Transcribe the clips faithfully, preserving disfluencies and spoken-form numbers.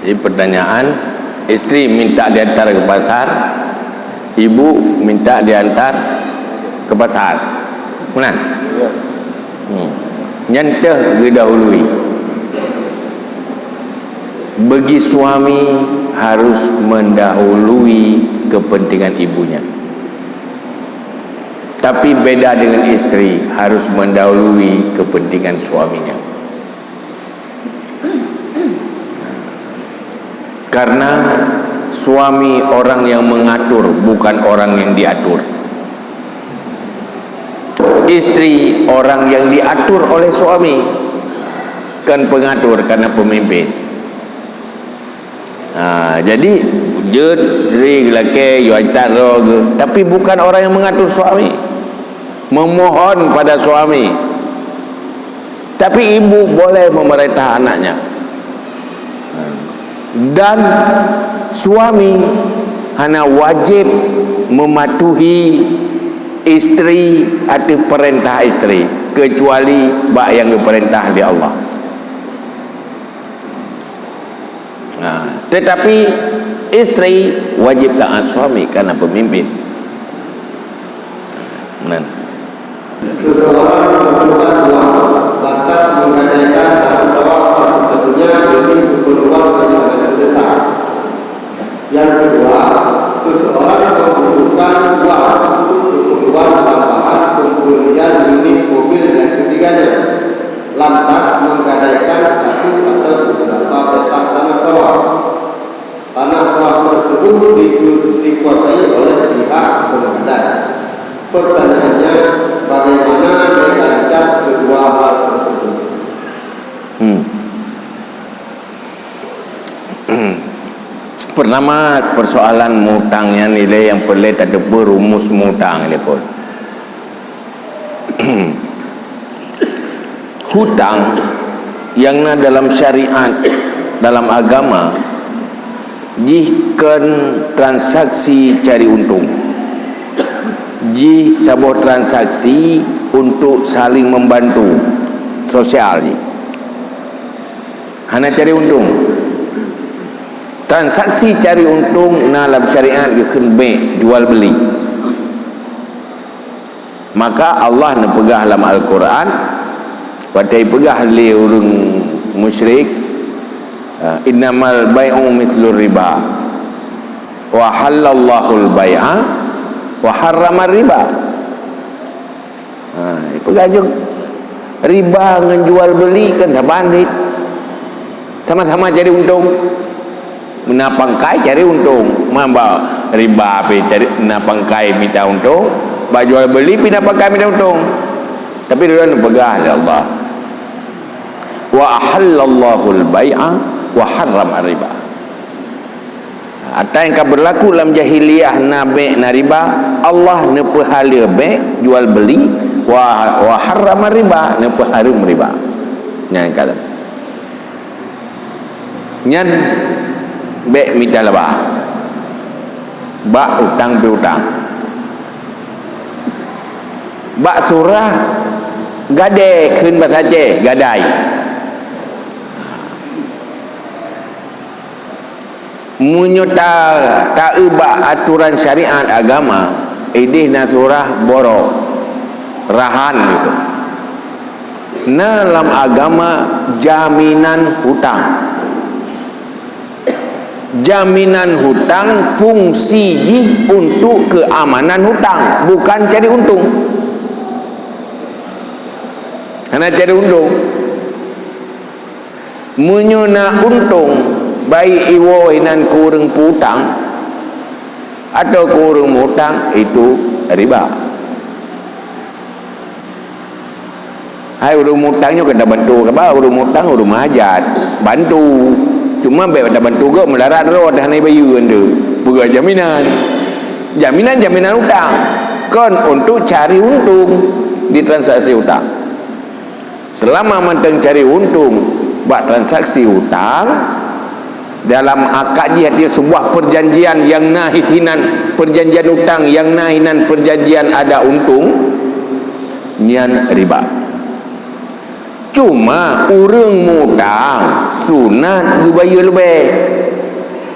Jadi pertanyaan, isteri minta diantar ke pasar, ibu minta diantar ke pasar. Meunan? Hmm. Nyan teuh geudahului. Bagi suami harus mendahului kepentingan ibunya. Tapi beda dengan isteri, harus mendahului kepentingan suaminya. Karena suami orang yang mengatur, bukan orang yang diatur. Isteri orang yang diatur oleh suami, kan pengatur, karena pemimpin. Ha, jadi, jeuet sri geulakée, yue that droe geuh, tapi bukan orang yang mengatur suami. Memohon pada suami. Tapi ibu boleh memerintah anaknya. Dan suami hana wajib mematuhi isteri atau perintah isteri, kecuali bak yang diperintah di Allah. Nah, tetapi isteri wajib taat suami karena pemimpin. Nah. Seseorang memerlukan uang, lantas menggadaikan tanah sawah satu-satunya demi keperluan yang sangat mendesak. Yang kedua, seseorang membutuhkan uang untuk keperluan tambahan pembelian unit mobil yang ketiganya, lantas menggadaikan satu atau beberapa petak tanah sawah. Tanah sawah tersebut diku-, dikuasai oleh pihak penggadai. Pertanyaannya, bagaimana legalitas kedua hal tersebut? Hmm. Pertama, persoalan mutang nyan ilée nyang peureulée tateupeue rumus mutang ilée phon. Hutang nyang na dalam syariat, dalam agama, jih kon transaksi cari untung. Jih saboh transaksi untuk saling membantu, sosial jih. Hana cari untung. Transaksi cari untung na lam syariat geukheun bek, jual beli. Maka Allah neupeugah lam Al-Quran, watée peugah lé ureuëng musyrik, "Innamal bai'u mithlur riba, wa halallahul bai'a wa harramar riba." Ha, peugah jong riba ngon jual beli kan saban cit. Sama-sama cari untung. Meunan pangkai cari untung. Mamba riba pi cari, meunan pangkai mita untung, bak jual beli pi meunan pangkai mita untung. Tapi dulu peugah lé Allah, "Wa ahallallahul bai'a wa harrama riba." Ata nyang ka beurlaku lam jahiliyah na bek na riba, Allah neupeuhaleue bek jual beli, wa, wa harrama riba, neupeuhareuem riba. Nyan ka. Nyan bek mita laba. Bak utang piutang. Bak surah gadée kheun basa Aceh, gadai. Meunyoe ta, taeu bak atoran syariat agama, ideh na surah borok, rahan gitu. Na lam agama jaminan hutang. Jaminan hutang fungsi jih untuk keamanan hutang, bukan cari untung. Hana cari untung. Meunyoe na untông, baik iwoe inan keu ureuëng peutang atawa keu ureuëng mutang, itu riba. Hai ureuëng mutang nyoe ka tabantu, kaba ureuëng mutang ureuëng meuhajat, bantu. Cuma bék tabantu geuh meularat droe teuh hana ibayeue nyan, peugah jaminan. Jaminan, jaminan utang, kon untuk cari untung di transaksi utang. Seulama mantong cari untông bak transaksi utang, dalam akad jih artinya sebuah perjanjian nyang na hinan, perjanjian utang nyang na hinan perjanjian ada untông, nyan riba. Cuma ureuëng mutang sunat geubayeue leubeh.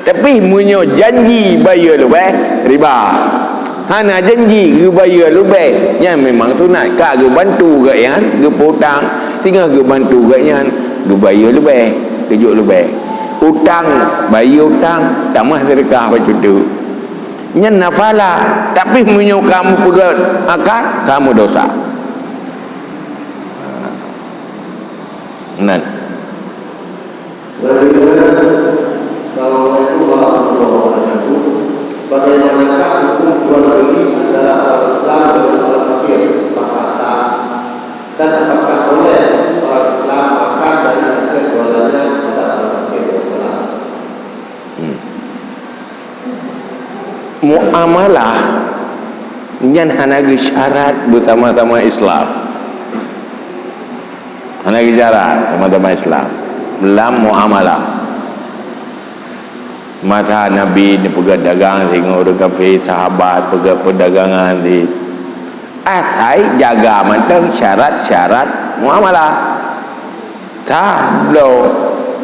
Tapi meunyoe janji bayeue leubeh, riba. Hana janji geubayeue leubeh, nyan memang sunat. Ka geubantu gobnyan geupeutang, singoh geubantu gobnyan geubayeue leubeh, geujok leubeh. Utang, bayeue utang, tamah seudeukah bacut teuk. Nyan nafalah. Tapi meunyoe kamoe peugét akad, kamoe dosa. Nan. Selanjutnya, Assalamualaikum warahmatullahi wabarakatuh. Bagaimanakah hukum jual beli antara orang Islam dengan orang kafir? Apakah sah? Dan apakah boleh orang Islam makan dari hasil jualannya kepada orang kafir? Wassalam. Hmm. Muamalah nyan hana geusyarat beusama-sama Islam. Hana geusyarat sama-sama Islam lam muamalah. Masa Nabi neupeugét dagang singoh ureuëng kafé, sahabat peugét peudagangan di asai jaga mantong syarat-syarat muamalah. Sah bloe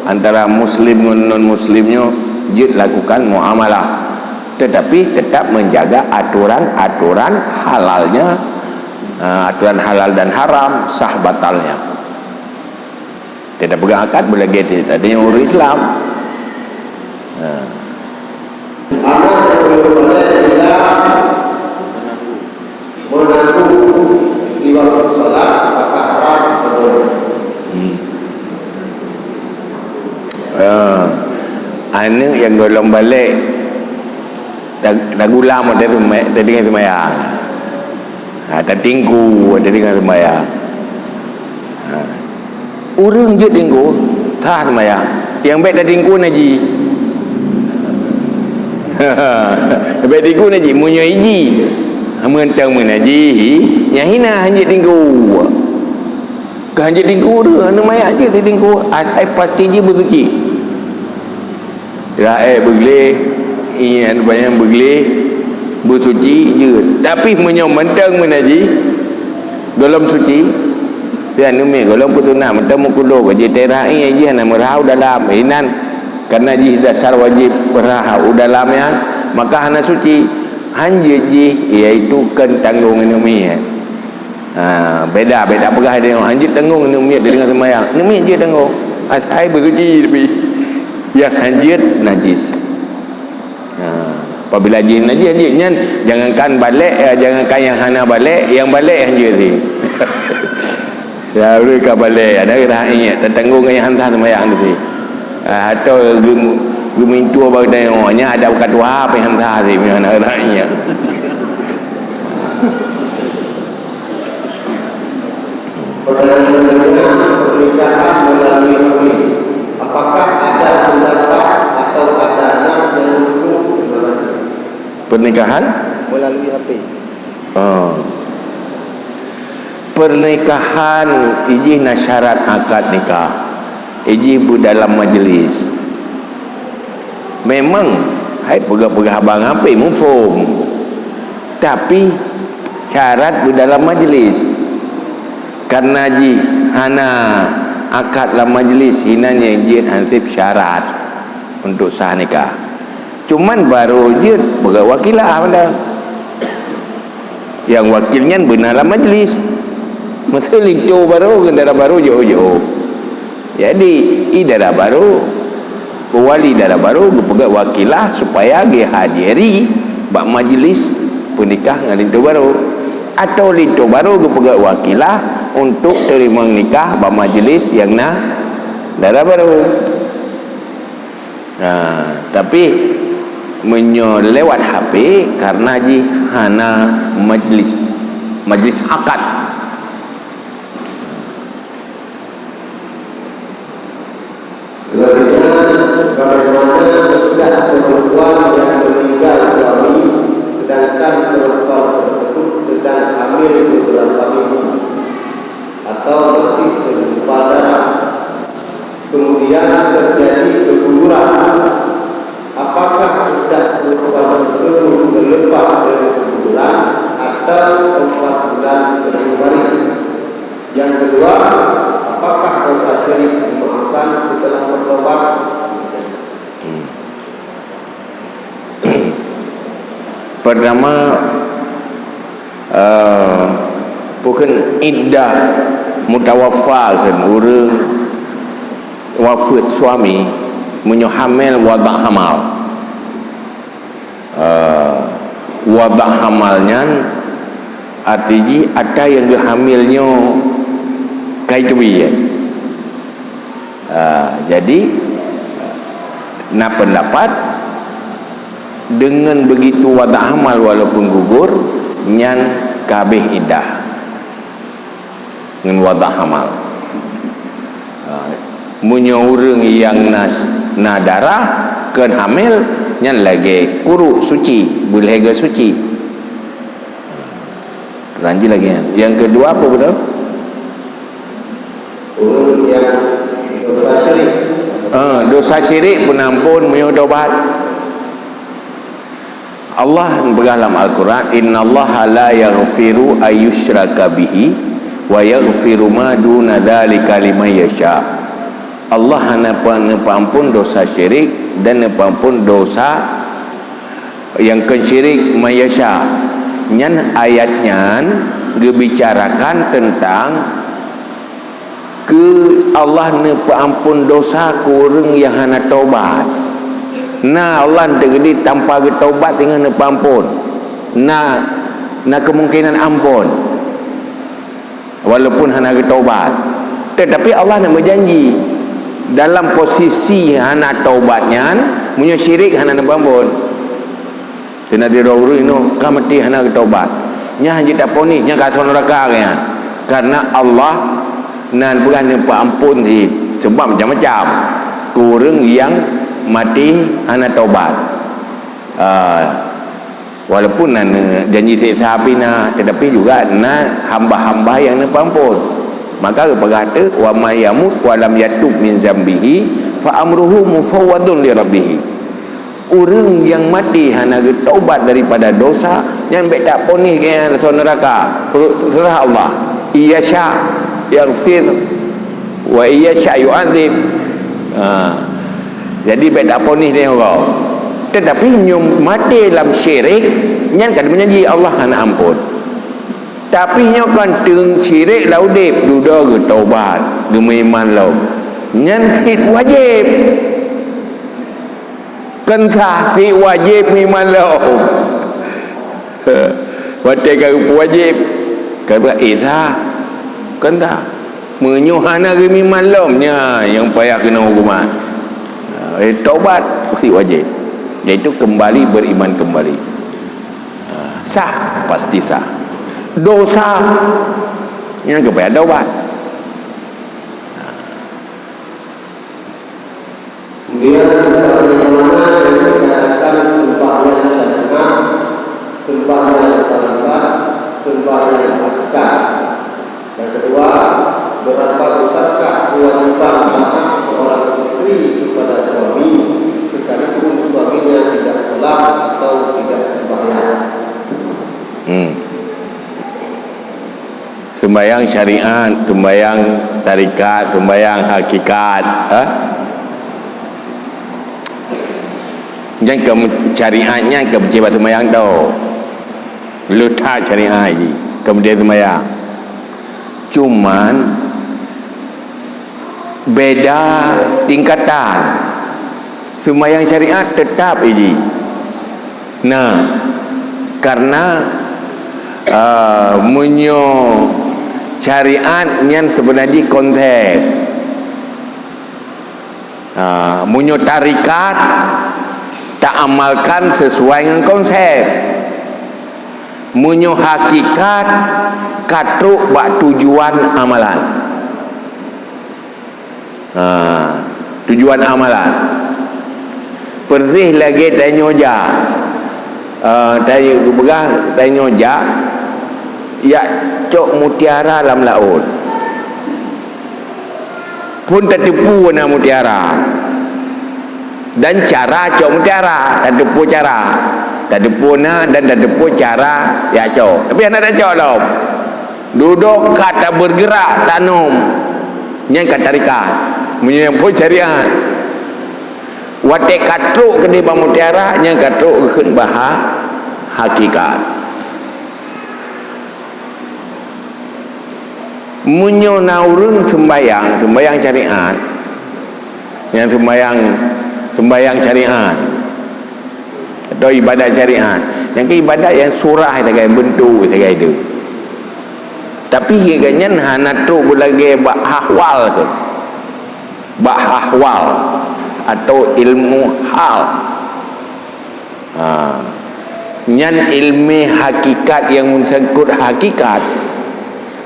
antara muslim ngon non muslim nyoe jeuet lakukan muamalah, tetapi tetap menjaga aturan-aturan halalnya, ha, aturan halal dan haram, sah batalnya. Tidak pegang akad boleh jadi tadi ureuëng Islam. Ha. Anak yang belum balik bila menangguh di waktu salat, apakah haram atau boleh? Hmm. Ah, aneuk nyang gohlom balek, ta-, tagulam watèe seumay-, watèe teungoh seumayang. Ha, tatingku watèe teungoh seumayang. Ha. Ureuëng jeuet tingku, sah seumayang. Nyang bèk tatingku najih. Bèk tingku najih, meunyoe ijih. Meuntang meunajih, nyan hina hanjeuet tingku. Ka hanjeuet tingku tu, aneuk mayat jeuet tingku. Asai pasti jih beusuci. Raék beugleh, ié banyak beugleh, beusuci jeuet. Tapi meunyoe mantong meunajih, gohlom suci, si aneuk miet gohlom peusunat mantong meukudo, bak jitera ié jih hana meurhah u dalam. Inan karena jih dasar wajib meurhah u dalam nyan, maka hana suci. Hanjeuet jih, iaitu kon tanggong aneuk miet. Ha, beda, beda peugah dia. Hanjeuet tanggong aneuk miet dia dengan sembahyang. Aneuk miet jeuet tanggong. Asai beusuci tapi nyang hanjeuet najis. Ha, apabila jih najis, hanjeuet nyan jangankan balek, eh, jangankan nyang hana balek, nyang balek hanjeuet sih. Ya, ureuëng ka balek, ada rakyat tatanggong nyang hana sembahyang tu sih. Ah, atau gem-, geumintu bak tanyoe, nyan ada bukan tuha pih hana sih, nyang hana rakyat. Pertanyaan selanjutnya, pernikahan melalui H P. Apakah ada pendapat atau ada nas yang mendukung? Terima kasih. Pernikahan? Melalui H P. Ah. Pernikahan ijih na syarat akad nikah. Ijih beudalam majlis. Memang hai peugah-peugah abang H P muphom. Tapi syarat beudalam majlis. Karena jih hana akad lam majlis, hinan nyang jeuet hanseb syarat untuk sah nikah. Cuman barô jeuet peugah wakilah mantong. Nyang wakil nyan beuna lam majlis. Meusti linto barô ngon dara barô jiôh-jiôh. Jadi, i dara barô, wali dara barô geupeugah wakilah supaya geuhadiri bak majlis peunikah ngon linto barô. Atau linto barô geupeugah wakilah untuk teurimong nikah bak majlis nyang na dara barô. Nah, tapi meunyoe lewat H P, karena jih hana majlis, majlis akad. Selanjutnya, bagaimana iddah perempuan yang meninggal suami, sedangkan perempuan tersebut sedang hamil beberapa minggu atau masih segumpal darah? Kemudian terjadi keguguran. Apakah iddah perempuan tersebut terlepas dari keguguran atau empat bulan sebelum Pertama, eh, bukan iddah mutawaffa kan, ureuëng wafat suami, meunyoe hamil wada' hamal. Eh, wada' hamal nyan arti jih ata nyang geuhamil nyoe kai teubiet. Ah, jadi, na pendapat, dengan begitu wada' hamal walaupun gugur, nyan ka habéh iddah ngon wada' hamal. Ah, meunyoe ureuëng nyang na, na darah kon hamil, nyan lagée kuruk suci, beulhée suci. Lanjut lagi, ya. Yang kedua apa betul? Ureuëng nyang dosa syirik. Ah, dosa syirik peunampon meunyoe tobat. Allah peugah lam Al-Quran, "Innallaha la yaghfiru ayyushraka bihi wa yaghfiru ma duna dzalika liman yasha." Allah hana pa-, neupeuampon dosa syirik dan neupeuampon dosa nyang kon syirik man yasha. Nyan ayat nyan geubicarakan teuntang keu Allah neupeuampon dosa keu ureuëng nyang hana tobat. Na Allah teukeudi tanpa geutobat singoh neupeuampon. Na, na kemungkinan ampon. Walaupun hana geutobat. Tetapi Allah nak meujanji, dalam posisi hana tobat nyan, meunyoe syirik hana neupeuampon. Keunan di roh ureuëng nyoe ka maté hana geutobat. Nyan hana jitaponi, nyan ka asoe neuraka nyan. Karena Allah nan peugah neupeuampon cit, sebab macam-macam. Keu ureuëng nyang maté hana tobat. Ah, Walaupun na janji siksa api na, tetapi juga na hamba-hamba nyang neupeuampon. Maka geupeugah teuk, "Wa may yamut wa lam yatub min zambihi fa amruhu mufawwadun li rabbih." Ureuëng nyang maté hana geutobat daripada dosa, nyan bék taponis geuhnyan asoe neuraka, seurah Allah. Iyasya yaghfir wa iyasya yu'adzib. Ha. Jadi bék taponis lé Allah. Tetapi nyoe maté lam syirik, nyan ka meujanji Allah hana ampon. Tapi nyoe kan teung syirik lam udeb, dudoe geutobat, geumeuiman lom. Nyan cit wajéb. Kan sah, cit wajéb meuiman lom. Watée ka geupeuwajéb, ka geupeugah, "Eh, sah." Kan sah. Meunyoe hana geumeuiman lom, nyan nyang payah keunoe huköman. Eh, tobat, cit wajéb. Yaitu kembali beriman kembali. Sah, pasti sah. Dosa, nyan ka payah tobat. Kemudian, bagaimana yang dikatakan sembahyang syariat, sembahyang tarekat, sembahyang hakikat? Yang kedua, berapa besarkah kewajiban hak seorang istri kepada suami sekalipun suaminya tidak sholat atau tidak sembahyang? Hmm. Sembahyang syariat, sembahyang tarekat, sembahyang hakikat, eh? Nyan keu syariat nyan keu peucebah sembahyang tu. Letak syariat jih, kemudian sembahyang. Cuman, beda tingkatan. Sembahyang syariat tetap jih. Nah, karena, uh, meunyoe syariat nyan sebenarnya jih konsep. Uh, meunyoe tarekat, taamalkan sesuai dengan konsep. Meunyoe hakikat, ka trok bak tujuan amalan. Ha, tujuan amalan. Persis lagée tanyoe jak. Ah, tanyoe geupeugah, tanyoe jak, jak cok mutiara lam laôt. Phon tateupeue na mutiara. Dan cara cok mutiara, tateupeue cara. Tateupeue na dan tateupeue cara jak cok. Tapi hana tacok lom. Dudoe ka tabeurgeurak tanom, nyan ka tarekat. Meunyoe nyan phon syariat. Watée ka trok keudeh bak mutiara, nyan ka trok geukheun bak ha-, hakikat. Meunyoe na ureuëng sembahyang, sembahyang syariat, nyang sembahyang, sembahyang syariat, atau ibadat syariat, nyang keu ibadat nyang surah sagai, bentuk sagai tu. Tapi geuhnyan hana trok beulagée bak ahwal tu. Bak ahwal atau ilmu hal. Ha. Nyan ilmu hakikat nyang meusangkut hakikat,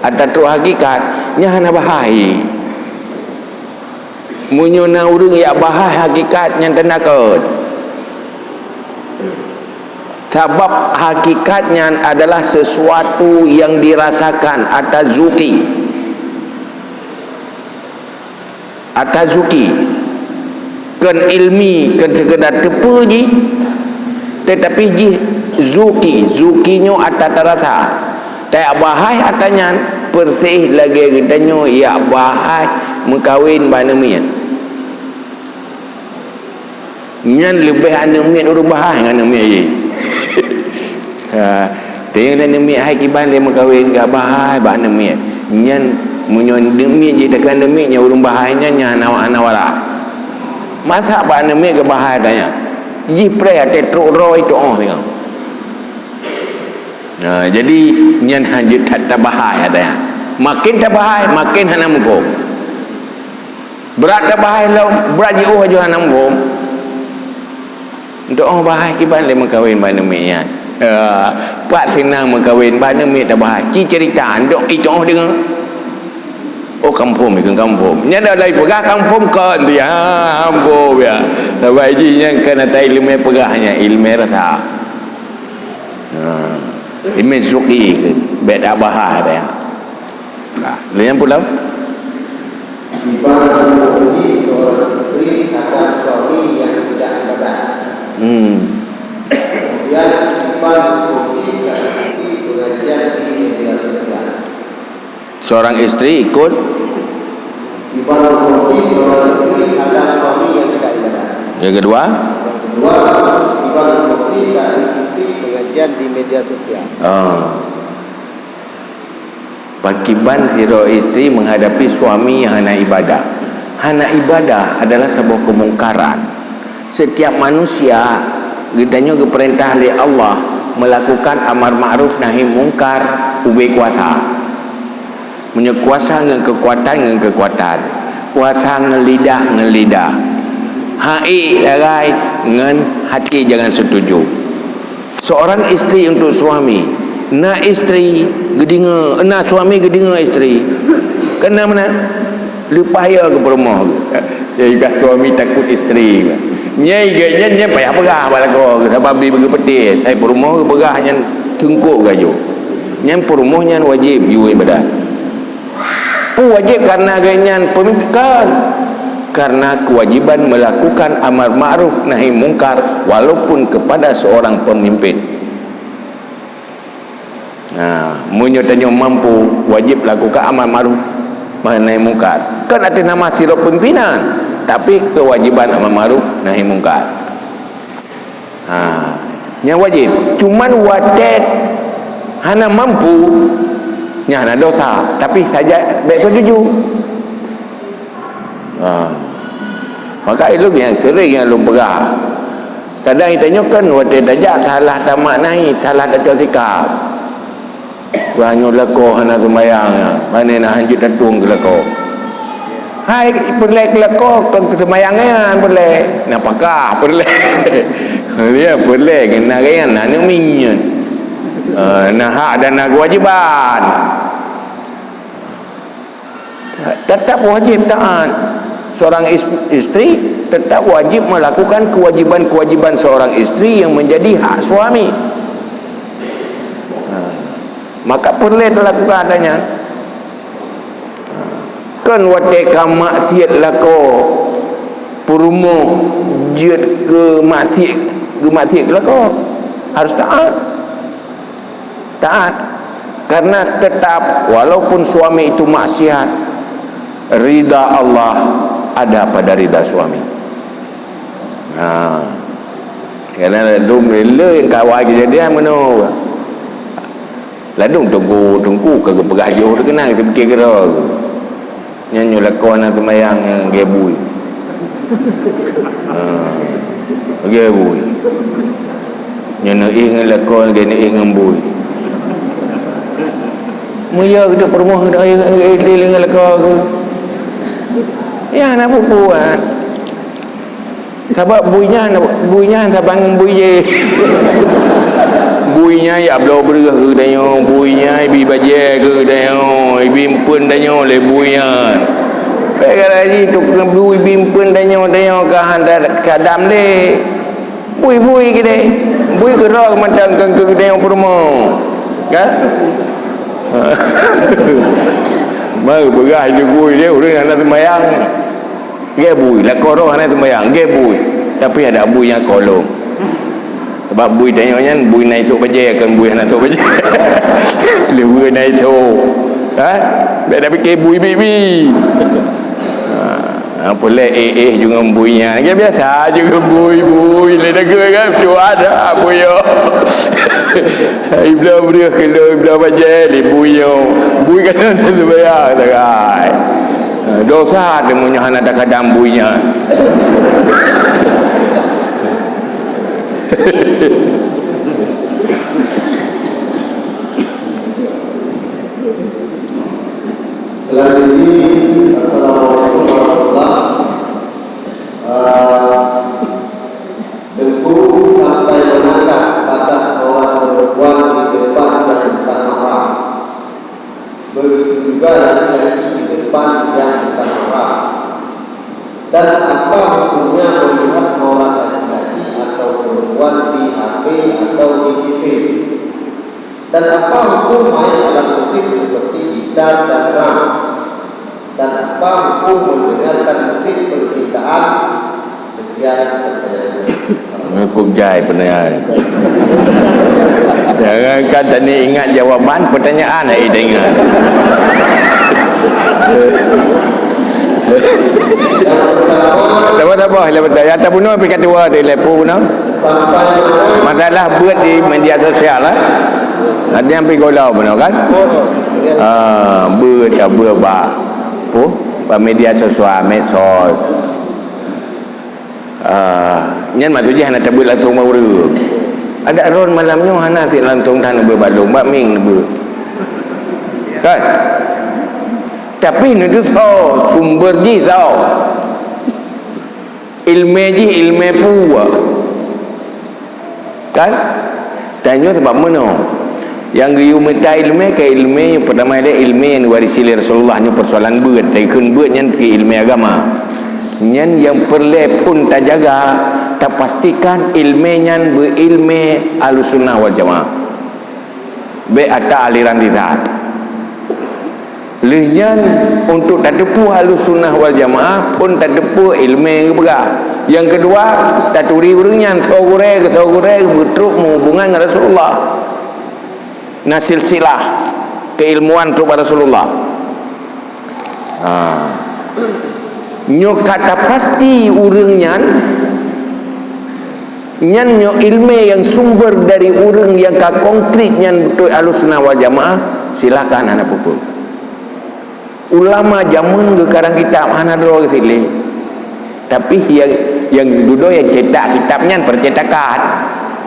atau trok hakikat, nyan hana bahai. Meunyoe na ureuëng jak bahai hakikat, nyan tanda kon. Sabab hakikat nyan adalah sesuatu yang dirasakan atau zuki. Atau zuki. Kon ilmi, kon sekedar teupeu jih, tetapi jih zuki, zuki nyoe ata tarasa. Tajak bahai ata nyan, persis lagée geutanyoe jak bahai meukawen bak aneuk miet. Nyan leubeh aneuk miet ureuëng bahai ngon aneuk miet jih. Ha, teuingat aneuk miet hai kiban lé meukawen, jak bahai bak aneuk miet. Nyan meunyoe aneuk miet jih takheun aneuk miet nyan ureuëng bahai nyan, nyan hana, hana wara. Masa bak aneuk miet geubahai ata nyan? Jih preh até trok droe tuoh singoh. Nah, jadi nyan hanjeuet that tabahai ata nyan. Makin tabahai, makin hana muphom. Brat tabahai lom, brat jiôh ajoh hana muphom. Tuoh bahai kiban lé meukawen bak aneuk miet nyan. Ha, pat seunang meukawen bak aneuk miet tabahai. Ci cerita, dok i tuoh deungoe. Oh, ka muphom, ikheun ka muphom. Nyan dah lagi peugah ka muphom kon tu ya. Ha, muphom ya. Sabab jih nyan kon ata ileumé peugah nyan, ileumé rasa. Ha. Ileumé zuki keu, bék tabahai ata nyan. Nah, lheueh nyan peue lom? Iban memuji seorang istri terhadap suami yang tidak ibadah. Hmm. Kemudian, Iban memuji tradisi pengajian di media sosial. Seorang istri ikut. Iban memuji seorang istri terhadap suami yang tidak ibadah. Yang kedua? Yang kedua, Iban memuji dan mengikuti pengajian di media sosial. Ah. Pakiban sidroe istri menghadapi suami yang hana ibadah. Hana ibadah adalah sebuah kemungkaran. Setiap manusia, geutanyoe geupeurintah lé Allah melakukan amar ma'ruf nahi mungkar ubé kuasa. Meunyoe kuasa ngon keukuatan, ngon keukuatan. Kuasa ngon lidah, ngon lidah. Hak ék sagai, ngon até jangan setuju. Seorang istri untuk suami. Na istri geudeungoe, na suami geudeungoe istri. Keunan meunan, leupah yo keu peurumoh. Jadi, suami takut istri. Nyai geuh nyan, nyan payah peugah bak lakoe, sabab bi geupeuteh. Sai peurumoh geupeugah nyan teungkok geuh. Nyan peurumoh nyan wajéb yue ibadah. Peue wajéb karena geuhnyan pemimpin? Kan. Karena kewajiban melakukan amar ma'ruf nahi mungkar walaupun kepada seorang pemimpin. Nah, meunyoe tanyoe mampu, wajéb lakukan amar ma'ruf nahi mungkar. Kan ateueh nama sidroe pimpinan, tapi kewajiban amar ma'ruf nahi mungkar. Ha, nyan wajéb. Cuman watée hana mampu, nyan hana dosa, tapi saja bék setuju. Ha. Maka ilôn nyang sering nyang lôn peugah. Kadang tanyoe kan watée tajak salah tamaknai, salah tacok sikap. Wah, nyoe lakoe hana seumayang, pane na hanjeuet tatong keu lakoe. Hai, peureulée keu lakoe, kon keu seumayang nyan peureulée. Na pakah peureulée. Ya, peureulée keu na gaya na aneuk miet. Ah, na hak dan na keuwajiban. Tetap wajib taat. Seorang is-, isteri tetap wajib melakukan kewajiban-kewajiban seorang isteri yang menjadi hak suami. Ha. Maka peureulée talakukan ata nyan. Ha. Kon watée ka maksiat lakoe, peurumoh jeuet keu maksiat, geumaksiat keu lakoe. Harus taat. Taat. Karena tetap, walaupun suami itu maksiat, ridha Allah ada pada ridha suami. Nah, Kadang ladum le nyang kawai keujadian meunoe. Ladum teungku, teungku ka geupeugah jôh teukeunang, teupike keudroe. Nyan nyoe lakoe hana seumayang, nyan gée bui. Ha, gée bui. Nyoe neuéh ngon lakoe, gée neuéh ngon bui. Meuyah geuduek peurumoh geuduek ngon lakoe geuh. Ya, hana peue-peue. Sabab bui nyan, bui nyan saban ngon bui jih. Bui nyan jak bloe breueh keu tanyoe, bui nyan ibi bajée keu tanyoe, ibi eumpeuen tanyoe lé bui nyan. Bék gara jih tukang bui ibi eumpeuen tanyoe, tanyoe ka hana cadam lé. Bui-bui keudeh. Bui keudroe mantong keu, keu tanyoe peurumoh. Kan? Meupeugah ju bui dia, ureuëng hana seumayang. Gée bui, lakoe droe hana seumayang, gée bui. Tapi adak bui nyang kolong. Sabab bui tanyoe nyan, bui na isôk bajée, kon bui hana sôk bajée. Leubeh na isôk. Ha? Bék tapike bui bibi. Ha, apa lé éh-éh ju ngon bui nyan. Gée biasa ju ngon bui, bui. Lé dagui kan, tu ada bui yo. Ibloe breueh kilo, ibloe bajée, lé bui yo. Bui kan hana seumayang, sagai. Dosa teuh meunyoe hana takadam bui nyan. Selanjutnya, assalamualaikum warahmatullahi. Ah, Teungku, sampai manakah batas aurat perempuan di depan yang bukan mahram? Begitu juga laki-laki di depan yang bukan mahram. Dan apa hukumnya melihat aurat laki-laki atau perempuan di H P atau di T V? Dan apa hukum main alat musik seperti gitar dan drum? Dan apa hukum mendengarkan musik permintaan? Sekian pertanyaan. Cukup jai pertanyaan. Jangankan tadi ingat jawaban, pertanyaan hana ingat. Yang pertama, Sabar-sabar, yang pertama. Yang tak bunuh, pih kat dua, dia lepo bunuh. Masalah beuet di media sosial, eh. Ada yang pergi golau bunuh, kan? Ah, beuet, ya, beuet bak, apa? Bak media sosial, medsos. Ah, nyan maksud jih hana tabeuet langsung bak ureueng. Ada ron malam nyoe hana sit langsung tan beuet bak lôn, bak mieng beuet. Kan? Tapi neutusoe sumber jih soe. Ileumé jih ileumé peue? Kan? Tanyoe sabab meunoe. Nyang geuyue mita ileumé, ka ileumé nyang peutama lé ileumé nyang diwarisi lé Rasulullah, nyoe peusoalan beuet, takheun beuet nyan keu ileumé agama. Nyan nyang peureulée phon tajaga, tapastikan ileumé nyan beu ileumé Ahlussunnah wal Jamaah. Bék ata aliran sisat. Lheueh nyan, untuk tateupeue Ahlussunnah wal Jamaah, phon tateupeue ileumé nyang geupeugah. Nyang keudua, taturi ureueng nyan soe gurée, soe gurée beutrok meuhubungan ngon Rasulullah. Na silsilah keilmuan trok bak Rasulullah. Ha. Nyoe ka tapasti ureueng nyan, nyan nyoe ileumé nyang sumber dari ureueng nyang ka konkret nyan beutôi Ahlussunnah wal Jamaah, silakan, hana peue-peue. Ulama jameun geukarang kitab hana droe geusileh. Tapi nyang, nyang dudoe nyang cetak kitab nyan percetakan.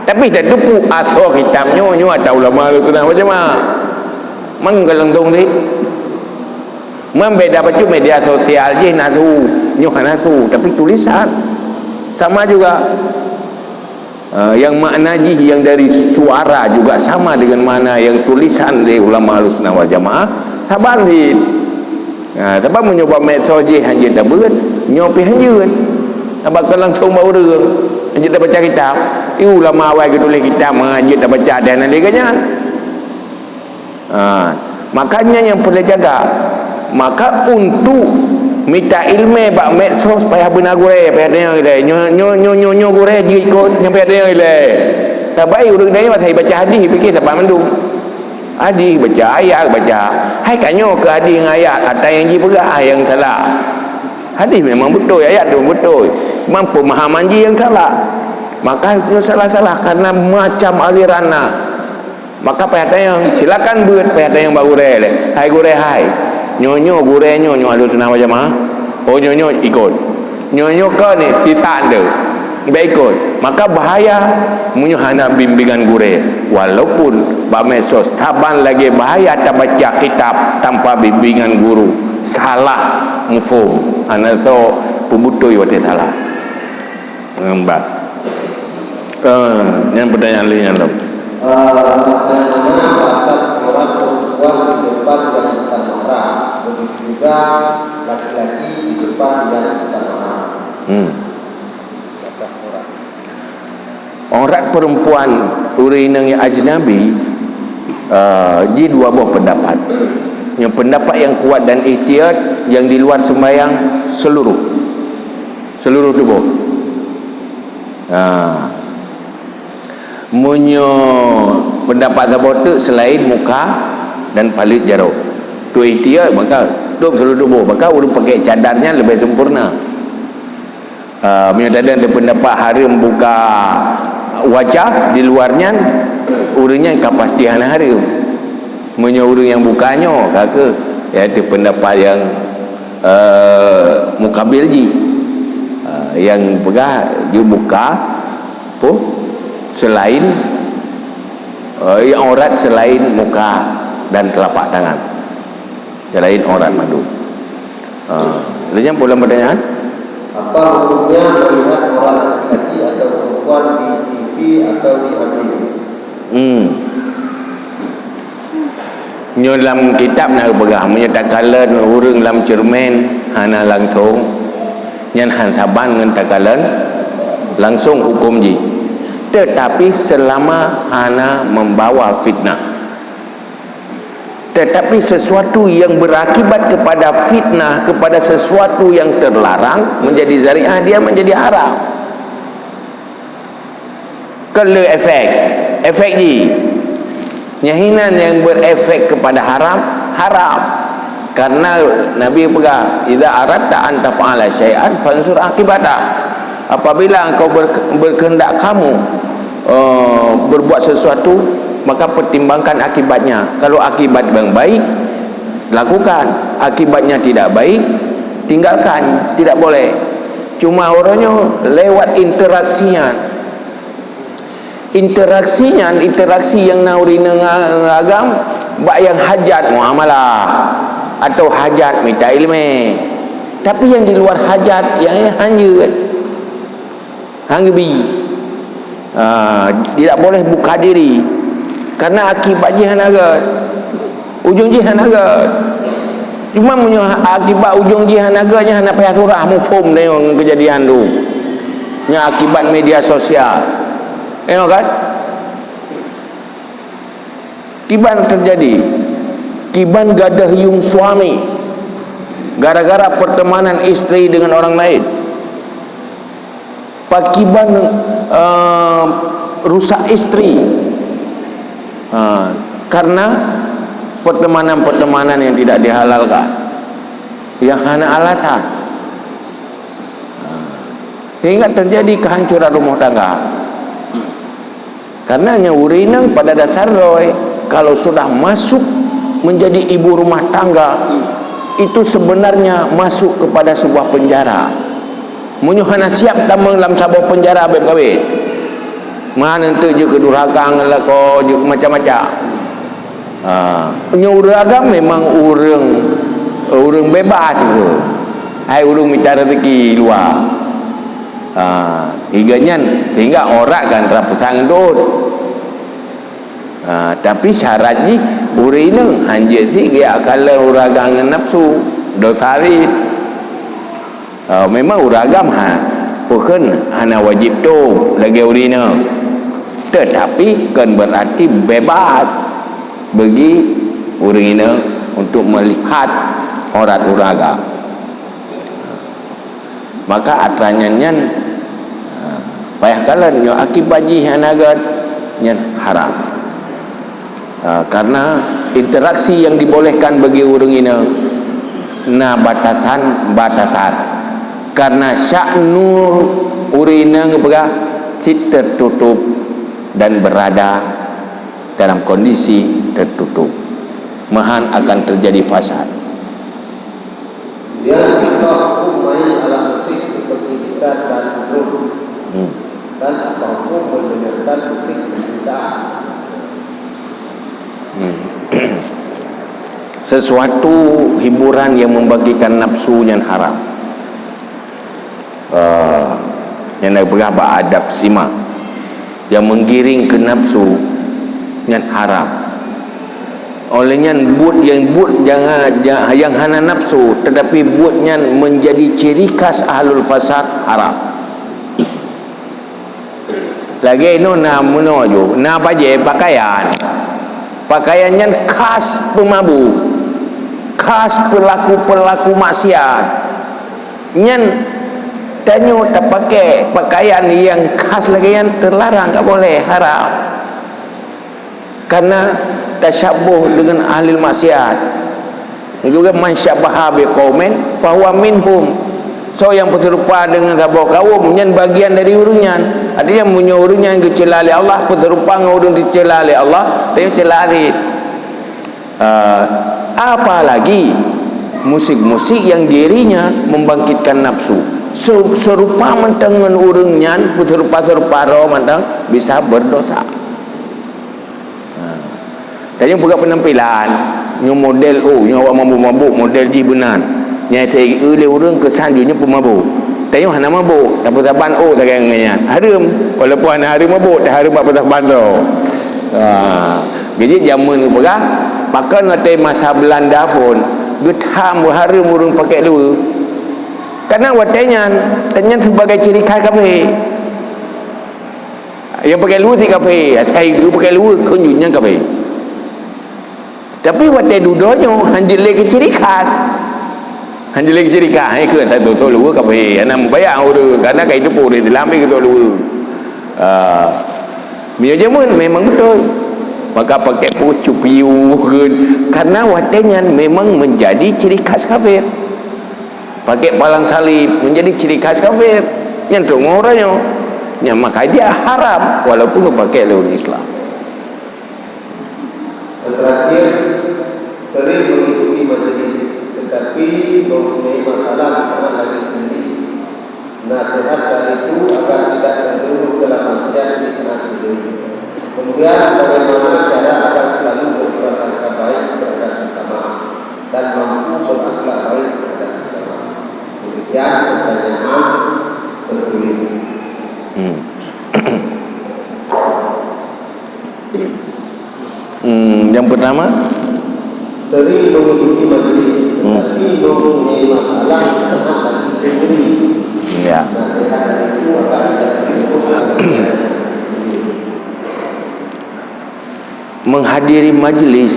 Tapi tateupeue asoe kitab nyoe, nyoe ata ulama Ahlussunnah wal Jamaah. Mang galeng dong deh. Meunan beda bacut media sosial jih na su, nyoe hana su, tapi tulisan sama juga. Ah, yang makna jih yang dari suara juga sama dengan makna yang tulisan dari ulama Ahlussunnah wal Jamaah, saban cit. Ha, sabab meunyoe bak medsos jih hanjeuet tabeuet, nyoe pih hanjeuet. Sabab ka langsung bak ureueng, hanjeuet tabaca kitab. Ih, ulama awai geutuléh kitab, hanjeuet tabaca dan lagée nyan. Ha, makanya nyang peureulée jaga. Maka untuk mita ileumé bak medsos payah beuna gurée, payah tanyong ilée. Nyoe, nyoe, nyoe, nyoe, nyoe gurée jeuet kon, nyang payah tanyong ilée. Sabai ureueng tanyoe asai baca hadih, pike saban mandum. Hadih baca, ayat baca. Hai ka nyoe keu hadih ngon ayat, ata nyang jipeugah nyang salah. Hadih memang beutôi, ayat tu beutôi. Cuma peumahaman jih nyang salah. Maka nyoe salah-salah karena macam aliran na. Maka payah tanyong, silakan beuet, payah tanyong bak gurée lé. Hai gurée hai. Nyoe nyoe gurée nyoe nyoe Ahlussunnah wal Jamaah. Oh nyoe nyoe ikot. Nyoe nyoe ka ni sisa anda. Baik ikot. Maka bahaya meunyoe hana bimbingan gurée. Walaupun bak medsos saban lagée bahaya tabaca kitab tanpa bimbingan guru. Salah mufhum. Hana so peubeutôi watée salah. Ngembat. Eh, nyan pertanyaan lain nyan lom. Eh, sampai mana batas aurat perempuan di depan yang bukan mahram? Begitu juga laki-laki di depan yang bukan mahram. Hmm. Batas aurat. Aurat perempuan ureuëng inong nyang ajnabi, eh, ji dua boh pendapat. Nyang pendapat yang kuat dan ihtiyat yang di luar sembahyang seluruh. Seluruh tubuh. Ha. Meunyoe pendapat saboh teuk selain muka dan paleuet jaroe. Tu ihtiyat maka tu seluruh tubuh. Maka ureuëng pakai cadar nyan lebih sempurna. Ha, meunyoe tadong di pendapat hareuem buka wajah di luar nyan, ureuëng nyan ka pasti hana hareuem. Meunyoe ureuëng nyang buka nyoe ka keuh, iaitu pendapat yang eh, mukabil jih. Eh, nyang peugah jeuet buka peue selain, eh, aurat selain muka dan telapak tangan. Selain aurat mandum. Eh, lheueh nyan peue lom pertanyaan? Apa hukumnya melihat aurat laki-laki atau perempuan di T V atau di H P? Hmm. Nyoe lam kitab na geupeugah, meunyoe takalon ureuëng lam ceureumen hana langsong, nyan han saban ngon takalon langsong huköm jih. Tetapi selama hana membawa fitnah. Tetapi sesuatu yang berakibat kepada fitnah, kepada sesuatu yang terlarang, menjadi zari'ah, dia menjadi haram. Kon le efek. Efek jih. Nyang hinan nyang berefek kepada haram, haram. Karena Nabi peugah, "Idza aradta an taf'ala syai'an fanzur aqibata." Apabila engkau ber-, berkehendak kamu, eh, berbuat sesuatu, maka pertimbangkan akibatnya. Kalau akibat yang baik, lakukan. Akibatnya tidak baik, tinggalkan. Tidak boleh. Cuma uroe nyoe lewat interaksi nyan. Interaksi nyan, interaksi nyang na ureuëng inong agam bak nyang hajat muamalah atau hajat mita ileumé. Tapi nyang di luar hajat, nyang nyan han jeuet. Han geubi. Ah, tidak boleh buka diri. Karena akibat jih hana gét. Ujong jih hana gét. Cuma meunyoe akibat ujong jih hana gét, nyan hana payah surah mufhum deungon keujadian tu. Nyan akibat media sosial. Tengok kan? Kiban terjadi. Kiban gadôh yuem suami. Gara-gara pertemanan istri dengan orang lain. Pakiban, eh, rusak istri. Ha, karena pertemanan-pertemanan yang tidak dihalalkan, yang hana alasan. Ha, sehingga terjadi kehancuran rumah tangga. Karena nyan ureuëng inong pada dasar roe, kalau sudah masuk menjadi ibu rumah tangga, itu sebenarnya masuk kepada sebuah penjara. Meunyoe hana siap tamong lam saboh penjara bèk meukawen. Meunan teuk jeuet keu durhaka ngon lakoe, jeuet keu macam-macam. Ha, nyoe ureuëng agam memang ureuëng, ureuëng bebas ke. Hai ureuëng mita rezeki luwa. Ha, iga nyan sehingga aurat kan teurapeusan ngon dot. Ha, tapi syarat jih ureuëng inong han jeuet sit geujak kalon ureuëng agam ngon nafsu, dosa sit. Ha, memang ureuëng agam ha, peukon hana wajéb tôb lagée ureuëng inong. Tetapi kon berarti bebas bagi ureuëng inong untuk melihat aurat ureuëng agam. Maka atra nyan nyan, ha, payah kalon nyoe akibat jih hana gét nyan haram. Ha, karena interaksi yang dibolehkan bagi ureuëng inong na batasan-batasan. Karena sya'nu ureuëng inong geupeugah Cit tertutup dan berada dalam kondisi tertutup. Meuhan akan terjadi fasad. Kemudian, apa hukum main alat musik seperti gitar dan drum? Hmm. Dan apa hukum mendengarkan musik bid'ah? Hmm. Sesuatu hiburan yang membangkitkan nafsu nyan haram. Ah, nyang na peugah bak adab sima, yang menggiring ke nafsu, nyan haram. Oleh nyan, buet nyang buet nyang, nyang hana nafsu, tetapi buet nyan menjadi ciri khas ahlul fasad, haram. Lagée nyoe na meunoe ju, na bajée pakaian. Pakaian nyan khas peumabuk, khas peulaku-peulaku maksiat. Nyan tanyoe tapakai pakaian nyang khas lagée nyan teularang, tak boleh, haram. Karena tasyabuh dengan ahli maksiat. Juga man syabbaha biqaumin fahuwa minhum. Soe nyang peuserupa dengan saboh kaum, nyan bagian dari ureuëng nyan. Artinya, meunyoe ureuëng nyan geucela lé Allah, peuserupa ngon ureuëng dicela lé Allah, tanyoe cela lé. Ah, apalagi musik-musik yang dirinya membangkitkan nafsu. Se-, serupa mantong ngon ureuëng nyan, peuserupa-serupa roh mantong bisa berdosa. Ha. Tanyoe peugah penampilan, nyoe model, oh, nyoe awak mabuk-mabuk, model jih beunan. Nyai seueu lé ureuëng keusan jih nyoe peumabuk. Tanyoe hana mabuk, tapeusaban ôk sagai ngon nyan. Hareuem, walaupun hana hareuem mabuk, tahareuem bak peusaban droe. Ha. Jadi jameun geupeugah, pakon watée masa Beulanda phon, geutham hareuem ureuëng pakai luweue. Karena watée nyan, nyan sebagai ciri khas kafé. Nyang pakai luweue cit kafé, asai geupakai luweue kheun jih nyan kafé. Tapi watée dudoe nyoe, hanjeuet lé keu ciri khas. Hanjeuet lé keu ciri khas, hai kheun asai tok luweue kafé. Hana mubayak ureuëng, karena ka jiteupeue ureuëng Islam pih tok luweue. Ah, meunyoe jameun memang beutôi. Maka pakai peue cupiu kheun, karena watée nyan memang menjadi ciri khas kafir. Pakai palang salib menjadi ciri khas kafir. Nyan teungoh uroe nyoe. Nyan maka dia haram walaupun geupakai lé ureuëng Islam. Yang terakhir, sering mengikuti majelis tetapi mempunyai masalah di sana lagi sendiri. Nasihat dari itu agar tidak terjerumus dalam maksiat di sana sendiri. Kemudian, bagaimana cara agar selalu berprasangka baik terhadap sesama dan mampu berakhlak baik terhadap sesama? Demikian pertanyaan tertulis. Hmm. Hmm, yang pertama? Sering mengikuti majelis, hmm, tetapi mempunyai masalah sangat lagi sendiri. Ya. Nasihat dari itu agar tidak terjerumus dalam maksiat sendiri. Menghadiri majlis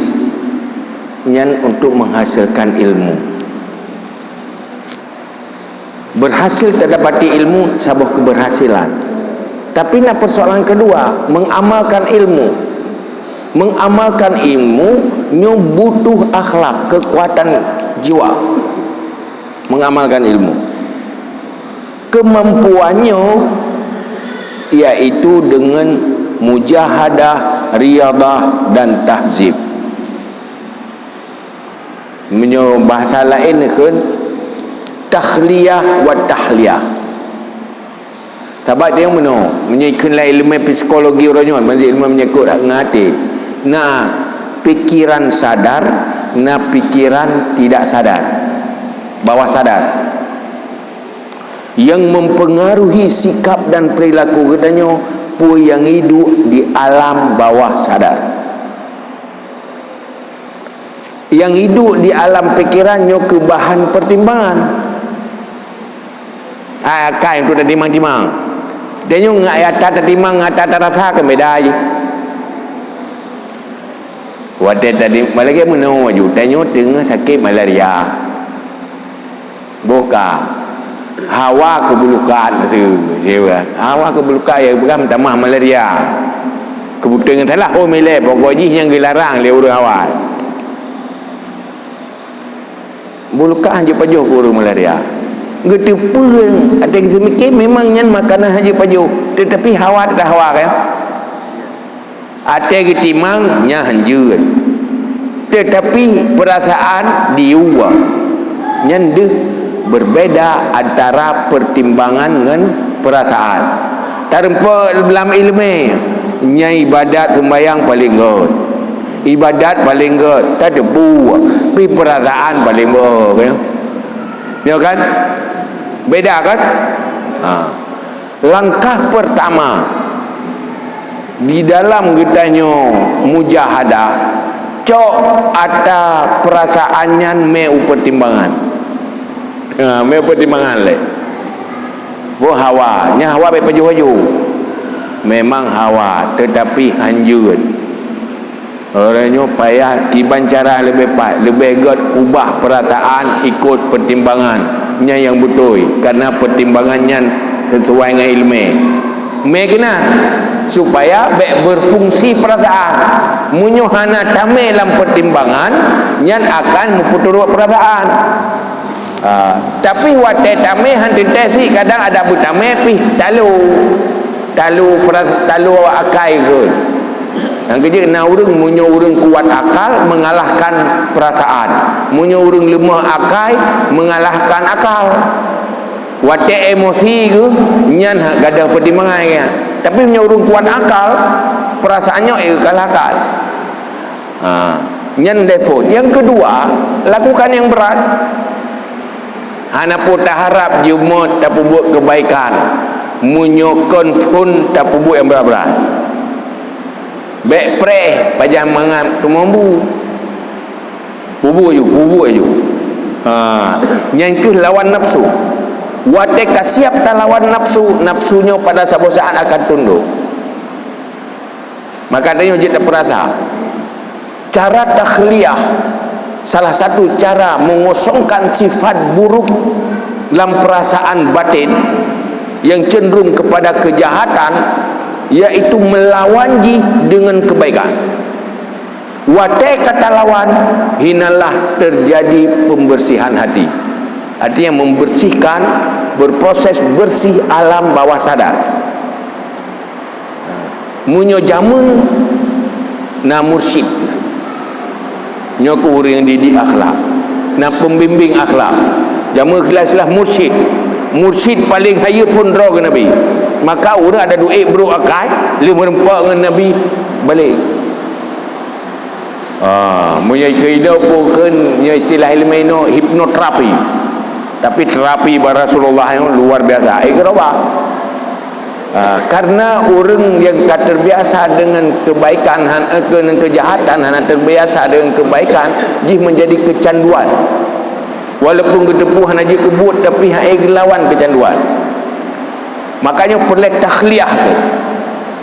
nyan untuk menghasilkan ilmu. Berhasil tadapati ilmu saboh keberhasilan. Tapi na persoalan kedua, mengamalkan ilmu. Mengamalkan ilmu nyoe butuh akhlak, kekuatan jiwa. Mengamalkan ilmu. Kemampuan nyoe yaitu dengan mujahadah, riadah dan tahzib. Meunyoe bahasa laén kheun takhliyah wa tahliyah. Sabab tanyoe meunoe, meunyoe kheun lam ileumèe psikologi uroe nyoe, maksud ileumèe menyangkut ngon até. Na pikiran sadar, na pikiran tidak sadar. Bawah sadar. Yang mempengaruhi sikap dan perilaku geutanyoe peue nyang iduek di alam bawah sadar. Nyang iduek di alam pikiran nyoe keu bahan pertimbangan. Hai akai untuk tatimang-timang. Tanyoe ngat ata tatimang, ngat ata tarasa kan beda jih. Watèe tadi, lagèe meunoe aju, tanyoe teungoh sakét malaria. Boh ka. Hawa keu bulukat tu, dia kata. Hawa keu bulukat nyang peugah meutamah malaria. Keubeutôi ngon salah, oh, milée, pokok jih nyang geularang lé ureueng awai. Bulukat hanjeuet pajoh keu ureueng malaria. Geuteupeue, até geuseumiké memang nyan makanan hanjeuet pajoh, teutapi hawa teuka hawa kan? Até geutimang nyan hanjeuet, teutapi peurasaan diyue. Nyan deuh berbeda antara peutimbangan ngon peurasaan. Tarumpok lam ileumé, nyan ibadat seumbahyang paleng göt. Ibadat paleng göt, tateupeue, pi peurasaan paleng beuh, ya. Ya kan? Beda kan? Ha. Langkah pertama di dalam geutanyoe mujahadah, cok ata peurasaan nyan mé u peutimbangan. Ha, mé u peutimbangan lé. Boh hawa, nyan hawa bèk pajoh-pajoh. Memang hawa, teutapi hanjeuet. Uroe nyoe payah kiban cara leubeh pat, leubeh göt kubah peurasaan ikot peutimbangan. Nyan nyang beutôi, kareuna peutimbangan nyan sisuai ngon ileumé. Mé keunan, supaya bèk beufungsi peurasaan. Meunyoe hana tamé lam peutimbangan, nyan akan meupeuturot peurasaan. Ha, tapi watèe tamé han teuntèe sit, kadang adak beutamé pih talo. Talo peras-, talo akai keuh. Nyang keujeuet na ureueng, meunyoe ureueng kuat akal, mengalahkan perasaan. Meunyoe ureueng leumah akai, mengalahkan akal. Watèe emosi keuh, nyan ha, gadôh peutimbangan nyan. Tapi meunyoe ureueng kuat akal, perasaan nyoe, eh, kalahkan. Ha, nyan default. Nyang keudua, lakukan nyang brat. Hana peue taharab jeumöt tapeubuet keubaikan, meunyoe kon phon tapeubuet nyang brat-brat. Bèk preh pajan mangat teumambu. Peubuet ju, peubuet ju. Ha, nyan keuh lawan nafsu. Watèe ka siap talawan nafsu, nafsu nyoe pada saboh saat akan tundok. Maka tanyoe jeuet tapeurasa. Cara takhliyah, salah satu cara mengosongkan sifat buruk lam perasaan batin yang cenderung kepada kejahatan, yaitu melawan jih dengan kebaikan. Watèe ka talawan, hinalah terjadi pembersihan hati. Artinya membersihkan, berproses bersih alam bawah sadar. Meunyoe jameun na mursyid, nyoe keuh ureueng didik akhlak, na pembimbing akhlak. Jameun keu istilah mursyid. Mursyid paleng hayeu phon droe keu Nabi. Maka ureueng adak duek brôk akai, lheueh meureumpok ngon Nabi, balek. Ah, meunyoe keu inoe peue kheun, nyoe istilah ileumèe inoe hipnoterapi. Tapi terapi bak Rasulullah nyang luar biasa. Eh, geurobah. Ah, karena ureueng nyang ka terbiasa dengan kebaikan, han-, eh, ke-, kejahatan, hana terbiasa dengan kebaikan, jih menjadi kecanduan. Walaupun geuteupeue hana jeuet keu buet, tapi han-, eh, geulawan kecanduan. Makanya peureulèe takhliyah tu.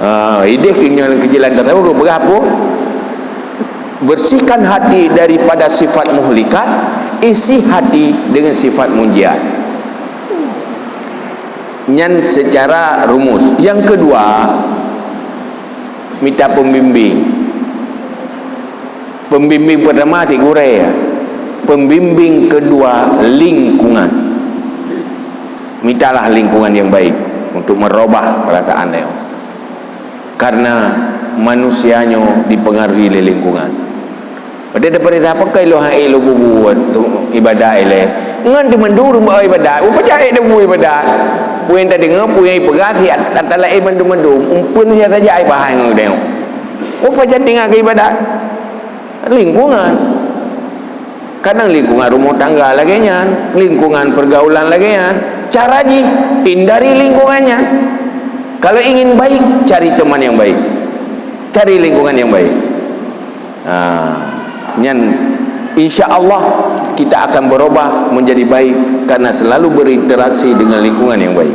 Ha, idéh keu nyoe keu jalan tasawuf, geupeugah peue? Bersihkan hati daripada sifat muhlikat, isi hati dengan sifat munjiat. Nyan secara rumus. Yang kedua, mita pembimbing. Pembimbing pertama cit gurèe. Pembimbing kedua lingkungan. Mitalah lingkungan yang baik untuk merubah perasaan dia. Karena manusia nyoe dipengaruhi lé lingkungan. Padahai tapeurintah pakai lôn hai lôn bubuet ibadat ilèe. Ngon teumandum ureueng bak ibadat, beupajan ék teumandum ibadat. Peue nyang tadeungoe, peue nyang ipeugah, siat ata laén mandum-mandum, umpeuen siat saja ai pahai ngon geutanyoe. Oh, pajan tinggai keu ibadat. Lingkungan. Kadang lingkungan rumoh tangga lagèe nyan, lingkungan pergaulan lagèe nyan. Cara jih, hindari lingkungan nyan. Kalau ingin baik, cari teman yang baik. Cari lingkungan yang baik. Ha, nyan, insya Allah, kita akan berubah menjadi baik karena selalu berinteraksi dengan lingkungan yang baik.